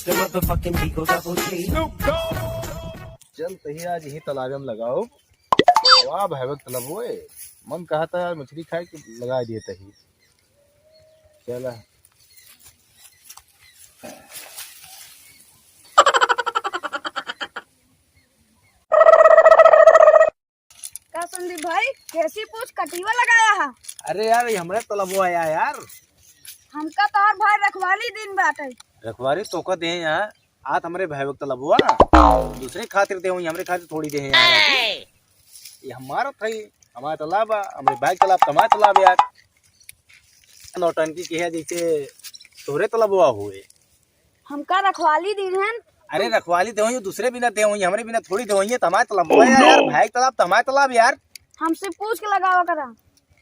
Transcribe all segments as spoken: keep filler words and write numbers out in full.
The motherfucking Eagle Double G. चल तही आज यही तालाबे में लगाओ। वाह भाई, वक्त तलब ओए। मन कहा था आज मछली खाए के, लगा दिए तही। चला। का संदीप भाई, कैसी पूछ कटिया लगाया है? अरे यार, ये हमरे तलबवा आया यार। हमका तोहर भाई रखवाली दिन बाटे। रखवाली तोका दे यहाँ, आत हमरे भाई के तलबवा। दूसरे खातिर दे हुई, हमरे खातिर थोड़ी दे हैं यार। ये हमारा था, ये हमारा तलाब है, हमरे भाई के तलाब, तुम्हारा तलाब यार। नौटंकी की है जैसे तोहरे तलबवा हुए। हमका रखवाली दिन है। अरे रखवाली दे हुई, दूसरे बिना दे हुई, हमरे बिना थोड़ी दे हुई है, तुम्हारा तलबवा यार, भाई के तलाब, तुम्हारा तलाब यार। हमसे पूछ के लगावा करा।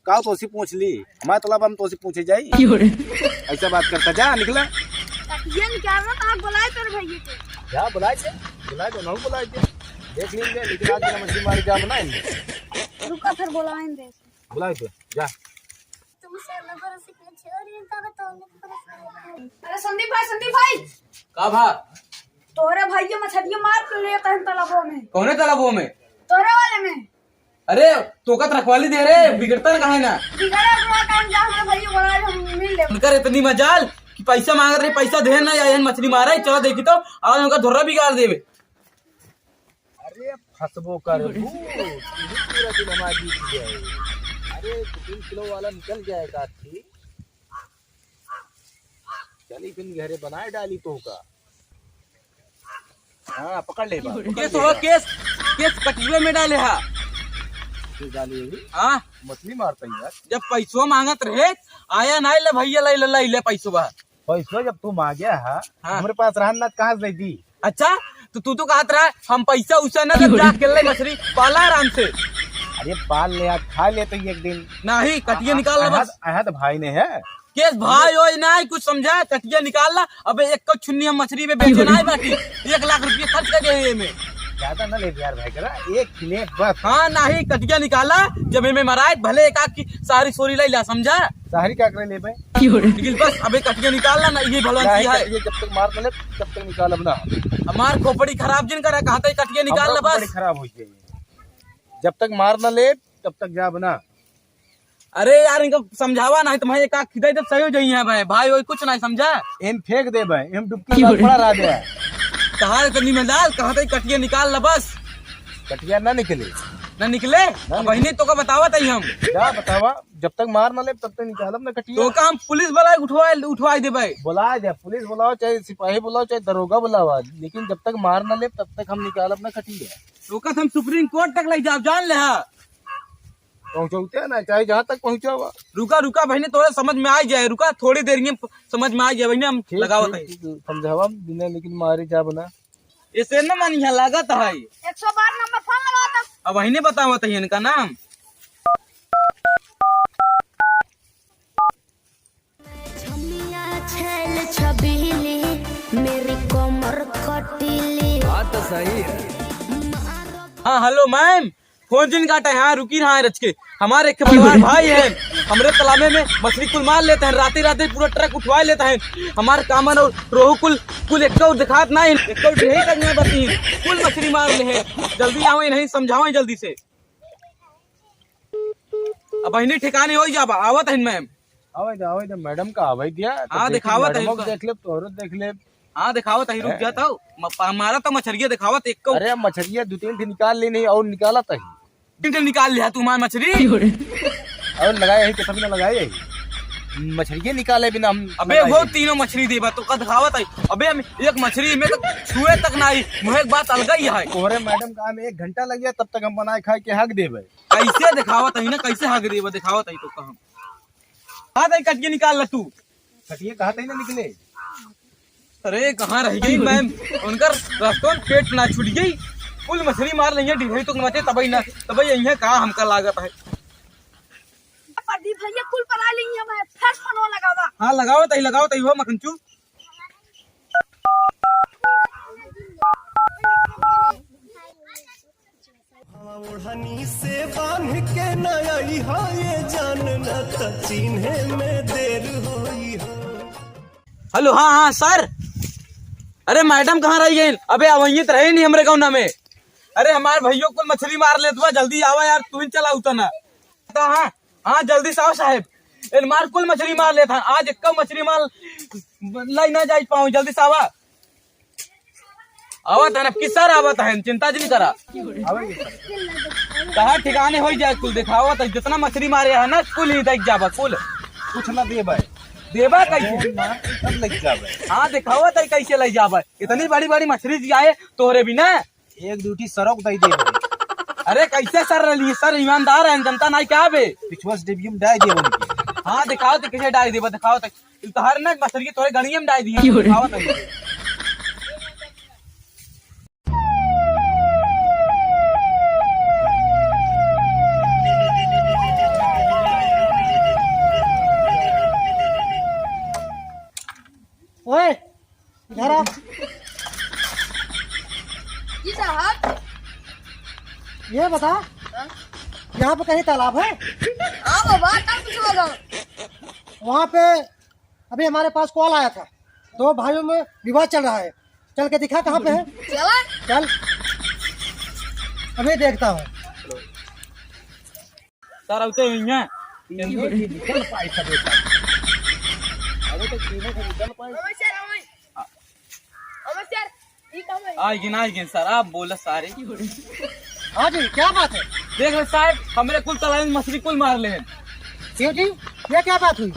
का तोसी पूछ ली? हमारे तलाब हम तोसी पूछे जाई? क्यों रे? ऐसा बात करता, जा निकला। ये निकाल रहा था, आप बुलाए तेरे भैया को। जा बुलाए थे, बुलाए दो, ना बुलाए थे। देख लीजिए, लेकिन आज ना मछली मारे जा बनाए। रुका, फिर बुलाएंगे। बुलाए थे, जा। अरे संदीप भाई, संदीप भाई। का भा? तोरे भैया मछलिया मार के लेत हैं तालाबों में। कौने तालाबों में? तोरे वाले में। अरे, तोका त रखवाली दे रे, बिगड़ता ना काहे ना? बिगड़े हुआ टाइम जा, हमरे भैया बोला, हम मिल ले। उनकर इतनी मजाल कि पैसा मांगत रहे, पैसा दे ना, या एहन मछली मारे, चला देखी तो, आज उनका धोरा बिगाड़ देवे। अरे, फंसबो कर, तू पूरा दिन हमारा बीत गया है। अरे, दो तीन किलो वाला निकल जाएगा, ठीक? चली फिर घरे बनाए डाली तोका। हाँ, पकड़ ले बा, पकड़ केस ले हो, बा। केस, केस कटिए में डाले हा। केस डाले अभी? हाँ। मछली मारता ही यार। जब पैसवा मांगत रहे, आया नाहीं, ले भैया, ले, ले, ले, ले पैसवा। पैसवा जब तू मांगे हा, हाँ। हमरे पास रहन ना, कहाँ से दे दी? अच्छा, तो तू तो कहत रहा, हम पैसा उसा ना, जब जा के ले मछली पाला आराम से। अरे पाल ले, आज खा ले तो एक दिन। नाहीं, कटिया निकाल ला बस। अहद, अहद भाई ने है। केस भाई ओए नाहीं कुछ समझा, कटिया निकाल ला। अबे एक को छुन्नी हम मछली में बेचे नाहीं बाकी, एक लाख रुपया खर्च कर गए एमे। ज्यादा ना ले यार भाई करा, एक ही ले बस। हाँ नाहीं, कटिया निकाला, जब एमे मराए भले एक आख की सारी सोरी लाई ला, समझा? सारी का करे ले बे? लेकिन बस अबे कटिया निकाल ला ना, ये भलवन नाहीं, की है। कटिया जब तक मार ना ले, तब तक निकालब ना। हमार खोपड़ी खराब जिन करा, कहते कटिया निकाल ला बस। खोपड़ी खराब हो जाए, जब तक मार ना ले, तब तक जाब ना। अरे यार, इनका समझावा नाहीं, तुम्हारे एक आँख खिदाई तब सही हो जाई है भाई। भाई, वही कुछ नाहीं समझा। एम फेंक दे भाई, एम डुबकी मार पड़ा रह दे। कहा तो निमलाल, कहा तो कटिया निकाल ला बस। कटिया ना निकले। ना निकले? ना अब निकले। बहिनी तोका बतावा तई हम। जा बतावा, जब तक मार ना ले, तब तक निकालब ना कटिया। तोका हम पुलिस वाला उठवाए, उठवाए दे भाई। बुला दे, पुलिस बुलाओ, चाहे सिपाही बुलाओ, चाहे दरोगा बुलावा, लेकिन जब तक मार ना ले, तब तक हम निकालब ना कटिया। तोका हम सुप्रीम कोर्ट तक ले जाब, जान ले हा। पहुँचौते ना, चाहे जहाँ तक पहुँचावा। रुका, रुका बहिनी, तोरे समझ में आ जाए, रुका, थोड़ी देर में समझ में आ जाए बहिनी, हम ठीक, लगावत ठीक, है। ठीक, समझावा बिना, लेकिन मारे जाब ना। ऐसे न मानी है, लागत है। एक सौ बारह नंबर फोन लगाओ तब। अब बहिनी बतावत है इनका नाम। छमिया छैल छबीली, मेरी कमर कटीली। बात तो सही है। हाँ, हेलो मैम, फोन जिन काटा है, हाँ, रुकी रहा है रच के। हमारे एक परिवार भाई है, हमरे तालाबे में मछली कुल मार लेते हैं, राते राते पूरा ट्रक उठवा लेता है। हमारे कामन और रोहू कुल, कुल एक और दिखात ना है, एक और ढेर तक नहीं बची, कुल मछली मार ले हैं। जल्दी आओ, इन्हें समझाओ जल्दी से। अब बहिनी ठिकाने हो जाबा, आवत है मैम। आवे दे, आवे दे, मैडम का आवे दिया, तो हाँ, देखी, दिखावत है मैडमों को इनका। देख ले, तोहरो देख ले। हाँ, दिखावत है, रुक हैं? जाता हूँ। म-, पा-, मारा तो मछरिया दिखावत एक को। अरे, मछरिया दो तीन ठे निकाल ली नहीं और निकालत है। तीन ठे निकाल लिया तू हमार मछरी। और लगाए है, कितना लगाए है? मछरिया निकाले बिना हम अबे लगाए वो है। तीनों मछरी देबा तो का दिखावत है? अबे हम एक मछरी में तो छुए तक नहीं, मुहे एक बात अलग ही है। तोहरे मैडम का हम एक घंटा लग गया, तब तक हम बनाए खाए के हक देबे। कैसे दिखावत है ना, कैसे हक देबा, दिखावत है तो कहम। कहा था कटिया निकाल ला तू। कटिया कहा था ना निकले। अरे कहाँ रह गई मैम, उनकर रस्तों पेट ना छूट गई। कुल मछली मार लेंगे, डिघई तो मचे तबई ना, तबई यही है कहाँ हमका लागत है। प्रदीप भैया कुल पर आ लेंगे, मैं फर्स्ट फोन लगावा। हाँ लगावत है, लगावत है हो मखनचू। ओढ़नी से बांध के न आई हो ये जान, न त चिन्हे में देर होई हो। हेलो, हाँ, हाँ, सर। अरे मैडम कहाँ रहि गइन? अबे, आवइये त रहे नहीं हमरे गौना में। अरे, हमार भइयो कुल मछरी मार लेत बा, जल्दी आवा यार, तू ही चला उतना। हाँ, हाँ, जल्दी से आवा साहेब, इन मार कुल मछरी मार लेत हैं, आज एक्का मछरी मार लाई ना जाई पाऊँ, जल्दी से आवा। आवत हैं, अब की सर आवत हैं, चिंता जिन करा। कहाँ ठिकाने होइ जाए, कुल देखावत हैं, जितना मछरी मारे हैं ना, कुल ही देख जाबा, कुल। कुछ ना देबे। देबा कैसे? ना, सब लग जाबे। हाँ, देखावत हैं, कैसे लग जाबे? इतनी बड़ी बड़ी मछरी जियाए तोहरे बिना। एक दूठी सरोक दई देबे। अरे, कैसे सर रही सर, ईमानदार हैं, जनता नाई क्या बे? पिछुआ से डिब्बी में डाल देबे उनके। हाँ, देखावत हैं, कैसे डाल देबे, देखावत हैं। तू तो हर ना मछरी के तोरे गणिये में डाल दिए, क्यों रे? दिखावत है। ओए, इधर आ। जी साहब। ये बता, हाँ? यहाँ पे कहीं तालाब है? हाँ बाबा, तब कुछ होगा। वहाँ पे अभी हमारे पास कॉल आया था, दो भाइयों में विवाद चल रहा है, चल के दिखा कहाँ पे है। चला। चल, अभी देखता हूँ। सर, अब तो यहीं है। निकल पाए सब एक। अबे तो तीनों को निकल पाए। आ गए, आ गए सर, आप बोला सारे। हाँ जी, क्या बात है? देख रहे साहब, हमरे कुल तलाब में मछली कुल मार ले हैं। क्यों जी, ये क्या बात हुई?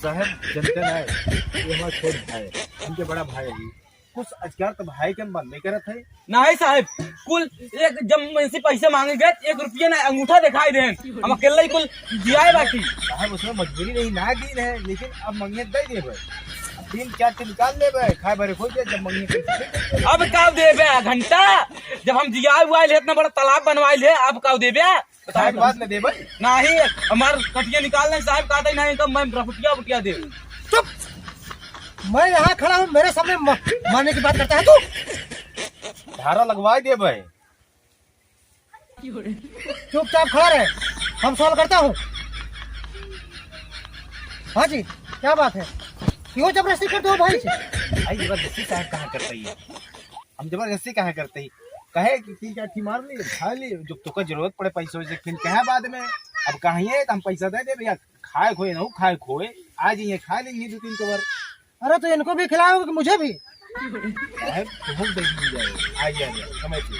साहब, जनते ना है, ये हमारा छोट भाई है, हमके बड़ा भाई है। कुछ अजगर तो भाई के मन नहीं करत है। नहीं साहब, कुल एक जब इनसे पैसे मांगे गए, एक रुपया ना अंगूठा दिखाई दे, हम अकेले ही कुल दिया है बाकी। साहब, उसमें मजबूरी नहीं, ना दीन है, लेकिन अब मंगे दे देबे। अब तीन चार ठे निकाल लेबे, खाए भरे खोज दे, जब मंगे तो दे देबे। अब का देबे घंटा, जब हम जिया हुआ है, इतना बड़ा तालाब बनवाए ले, अब का देबे? खाए के बाद न देबे। नहीं, हमार कटिया निकाल नहीं साहब, कहते नहीं तो मैं रफटिया उटिया दे। चुप, मैं यहाँ खड़ा हूँ, मेरे सामने म-, मारने की बात करता है तू? धारा लगवाए देबे। चुपचाप खड़ा रहे, हम सवाल करता हूँ। हाँ जी, क्या बात है? क्यों जबरदस्ती करते हो भाई से? भाई, जबरदस्ती साहब कहाँ करते ही? हम जबरदस्ती कहाँ करते ही? कहे कि तीन चार ठी मार ली, खा ली, जब तोका जरूरत पड़े पैसों से, फिर कहे बाद में, अब कहिए तो हम पैसा दे दे भैया, खाए खोए ना हो, खाए खोए, आ जाइए, खा लेंगे दो तीन कवर। अरे तो इनको भी खिलाओगे कि मुझे भी? साहब, तुम दे दीजिए, आ जाइए, समय से।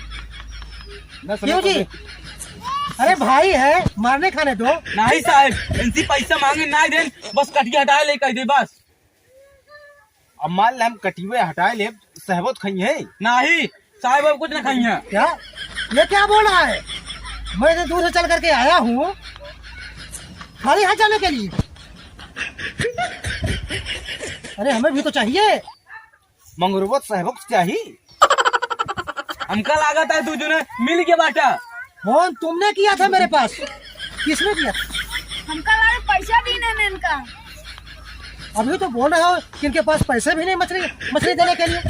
ना समय क्यों पर जी? दे- अरे भाई है, मारने खाने दो। नहीं साहब, इनसे पैसा मांगे ना देन, बस कटिया हटा ले कह दे बस। अब मान ले हम कटिया हटा ले, साहब तो खाई है? नहीं, साहब अब कुछ ना खाई है। क्या? ये क्या बोल रहा है? मैं इतनी दूर से चल करके आया हूँ खाली हाथ जाने के लिए। अरे हमें भी तो चाहिए। मंगरुवत साहब को चाहिए। हमका लागत है तू जो ना मिल के बाटा। फोन तुमने किया था मेरे पास, किसने किया? हमका लगा पैसा भी नहीं इनका। अभी तो बोल रहे हो कि इनके पास पैसे भी नहीं मछली, मछली देने के लिए,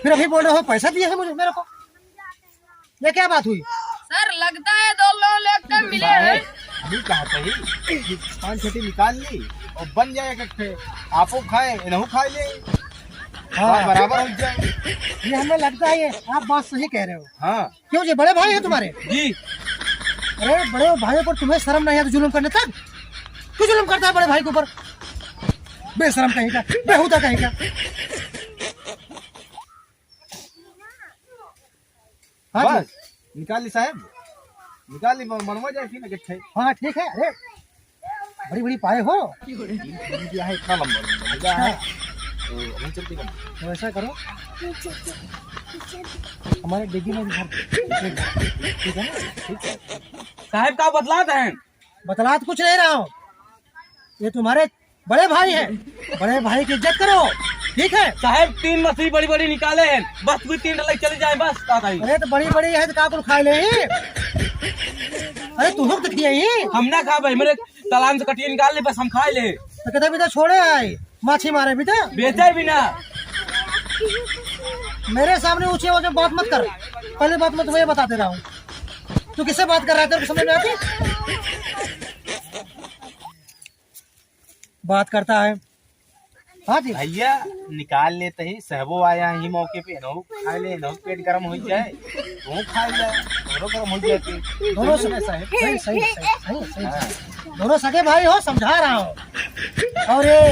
फिर अभी बोल रहे हो पैसा दिए हैं मुझे, मेरे को। ये क्या बात हुई? सर, लगता है दो लोग लेकर मिले हैं। नहीं कहा था ये कि पाँच छठी निकाल ली और बन जाए इकट्ठे, आपो खाए, इनहू खा ले, हाँ। बात बराबर हो जाए। ये हमें लगता है, ये आप बात सही कह रहे हो। हाँ। क्यों जी, बड़े भाई हैं तुम्हारे? जी। अरे, बड़े भाइयों पर तुम्हें शर्म नहीं है तो जुल्म करने तक? क्यों जुल्म करता है बड़े भाई के ऊपर? बेशरम कहीं का, बेहूदा कहीं का। हाँ जी। बस, निकाल ली साहब, निकाल ली, मनवा जाए फिर ना किथे। हाँ, ठीक है। अरे, बड़ी बड़ी पाए हो। ये है इतना लंबा, लंबा, लंबा है। अच्छा। तो हम चलते हैं। तो ऐसा करो, हमारे डिग्गी में भी भर दो। ठीक है ना? ठीक है। साहब का बतलात हैं? बतलात कुछ नहीं रहा हूँ। ये तुम्हारे बड़े भाई हैं, बड़े भाई की इज्जत करो, ठीक है? साहब, तीन मछली बड़ी बड़ी निकाले हैं, बस भी तीन लग चली जाए, बस का भाई। अरे तो बड़ी बड़ी है तो का कुल खाए ले? अरे तू लोग तो खिया ही। हम ना खा भाई, मेरे तालाब से कटिया निकाल ले, बस हम खाए ले। तो कहते भी तो छोड़े आए, माछी मारे भी तो। बेचे भी ना। मेरे सामने ऊंची आवाज में बात मत कर, पहले बात मैं तुम्हें बता दे रहा हूँ। तू किससे बात कर रहा है, तेरे को समझ में आती? बात करता है। हाँ जी। भैया, निकाल लेते ही, सहबो आया ही मौके पे, इन्हों खाए ले, इन्हों पेट गरम हो जाए, तू खाए ले, दोनों गरम हो जाए। दोनों से सही, सही, सही, सही, सही, सही। हाँ। दोनों सगे भाई हो, समझा रहा हूँ। और ये,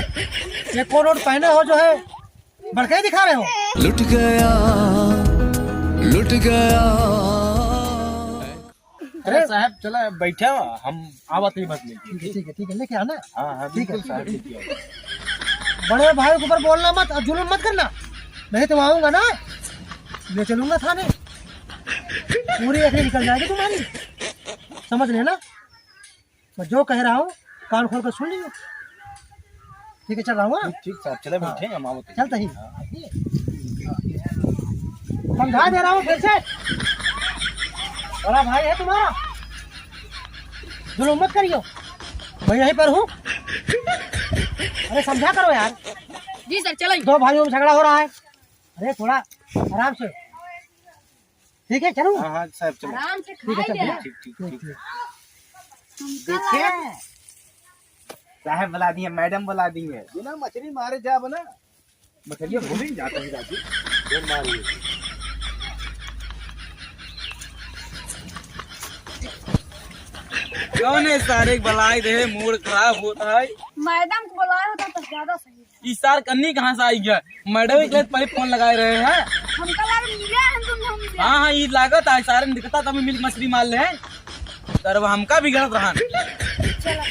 ये कोट वोट पहने हो जो है, बड़के ही दिखा रहे हो। लुट गया, लुट गया। अरे साहब, चला बैठा, हम आवत ही बस लेके। ठीक है, ठीक है, ठीक है, लेके आना। हाँ, हाँ, ठीक है, बिल्कुल ठीक है, साहब, ठीक है। लेके आओ। बड़े भाई के ऊपर बोलना मत और जुल्म मत करना, नहीं तो आऊंगा ना, ले चलूंगा थाने, पूरी आँखें निकल जाएगी तुम्हारी, समझ लेना। मैं जो कह रहा हूँ, कान खोल कर सुन लियो। ठीक है, चल रहा हूँ, हाँ? ठीक, ठीक साहब, चले हाँ। बैठे, हम आवत हैं। चलते ही। हाँ। समझा दे रहा हूँ फिर से, बड़ा भाई है तुम्हारा, जुल्म मत करियो, मैं यहीं पर हूँ। अरे समझा करो यार, जी सर, चलो। दो भाइयों में झगड़ा हो रहा है, अरे थोड़ा आराम से। ठीक है, चलूँ? हाँ, हाँ, साहब, चलो। आराम से ठीक है, खाइए। चल, ठीक, ठीक, ठीक, ठीक। ठीक। देखे? साहब बुला दिए, मैडम बुला दिए। बिना मछली मारे जा बना। मछलियाँ भूल ही जाता है राजू। जोर मार ये। कौन है सारे के बुलाए रहे, मूड खराब होता है। मैडम को बुलाया होता तो ज्यादा सही है। ई सार कन्नी कहाँ से आई गया? मैडम के लिए पहले फोन लगाए रहे हैं। हमका लगा मिले हैं तुम, हम मिले। हाँ, हाँ, ई लागत है, सारे दिखता तब मिल मछली मार ले। सर, अब हमका भी गलत रहा। चलो।